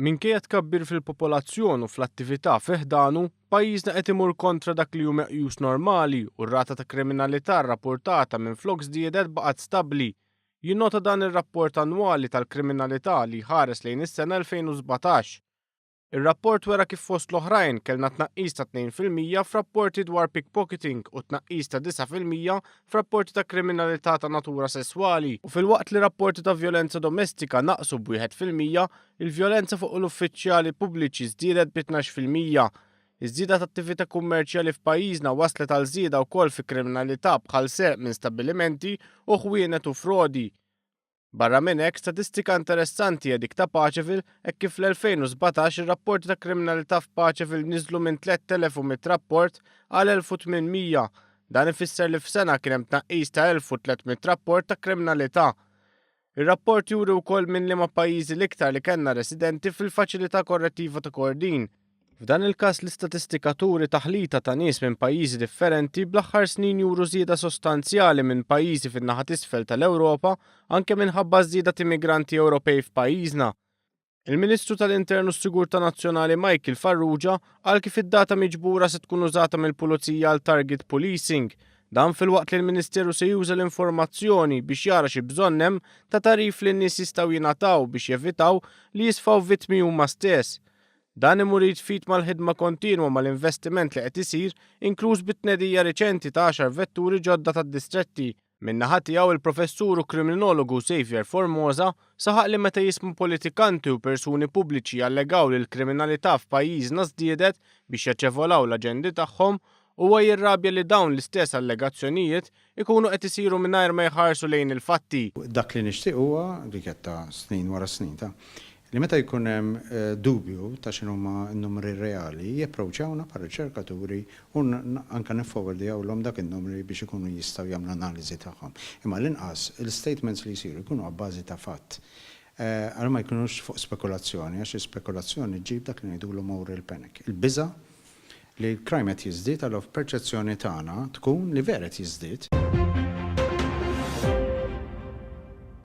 Minkejja tkabbir fil-popolazzjon u fl-attività fi ħdanu, pajjiżna qed imur kontra dak li hu meqjus normali u r-rata ta' kriminalità rrappurtata minflok żdiedet baqgħet stabbli. Jinnota dan ir-rapport annwali tal-kriminalità li jħares lejn is-sena 2017. Ir-rapport wera kif fost l-oħrajn kellna tnaqqis ta' 2% f'rapporti dwar pickpocketing u tnaqqis ta' 9% f'rapporti ta' kriminalità ta' natura sesswali u filwaqt li rapporti ta' vjolenza domestika naqsu b'1%, il-vjolenza fuq l-uffiċjali pubbliċi żdiedet bi 12%. Iż-żieda ta' attività kummerċjali f'pajjiżna wasslet għal żieda wkoll fi kriminalità bħal serq minn stabbilimenti u ħwienet u frodi. Barra minn hekk, statistika interessanti hija dik ta' Paceville hekk kif fl-2017 ir-rapporti ta' kriminalità f'Paceville niżlu minn 3,100 rapport għal 1,800. Dan ifisser li f'sena kien hemm tnaqqis ta' 1,300 rapport ta' kriminalità. Ir-rapport juri wkoll minn liema pajjiżi l-iktar li kellna residenti fil-Faċilità Korrettiva ta' Kordin. F'dan il-każ l-istatistika turi taħlita ta' nies minn pajjiżi differenti bl-aħħar snin juru żieda sostanzjali minn pajjiżi fin-naħa t'isfel tal-Ewropa anke minħabba ż-żieda t'immigranti Ewropej f'pajjiżna. Il-Ministru tal-Intern u s-Sigurtà Nazzjonali Michael Farrugia qal kif id-data miġbura se tkun użata mill-Pulizija għal target policing. Dan filwaqt li l-Ministeru se juża l-informazzjoni biex jara xi bżonn hemm ta' tagħrif li n-nies jistgħu jingħataw biex jevitaw li jisfaw vittmi huma stess. Dan imur id f'id mal-ħidma kontinwa mal-investiment li qed isir, inkluż bit-tnedija riċenti ta' għaxar vetturi ġodda tad-distretti. Min-naħa tiegħu, il-Professur u kriminologu Xavier Formosa saħaq li meta jisma' politikanti u persuni pubbliċi jallegaw li l-kriminalità f'pajjiżna żdiedet biex jaġevolaw l-aġendi tagħhom, huwa jirrabja li dawn l-istess allegazzjonijiet ikunu qed isiru mingħajr ma jħarsu lejn il-fatti. Dak li nixtieq huwa, dik għedtha snin wara snin ta', li meta jkun hemm dubju ta' x'inhuma n-numri reali, japproċċjawna bħala riċerkaturi u anke nifforwardjawlhom dak in-numri biex ikunu jistgħu jagħmlu analiżi tagħhom. Imma l-inqas, il-statements li jsiru jkunu abbażi ta' fatt. Allura ma jkunux fuq spekulazzjoni, għax l-ispekulazzjoni ġġib dak li ngħidulu moral panic, il-biża' li l-crime qed jiżdied allura f'perċezzjoni tagħna tkun li vera qed jiżdied.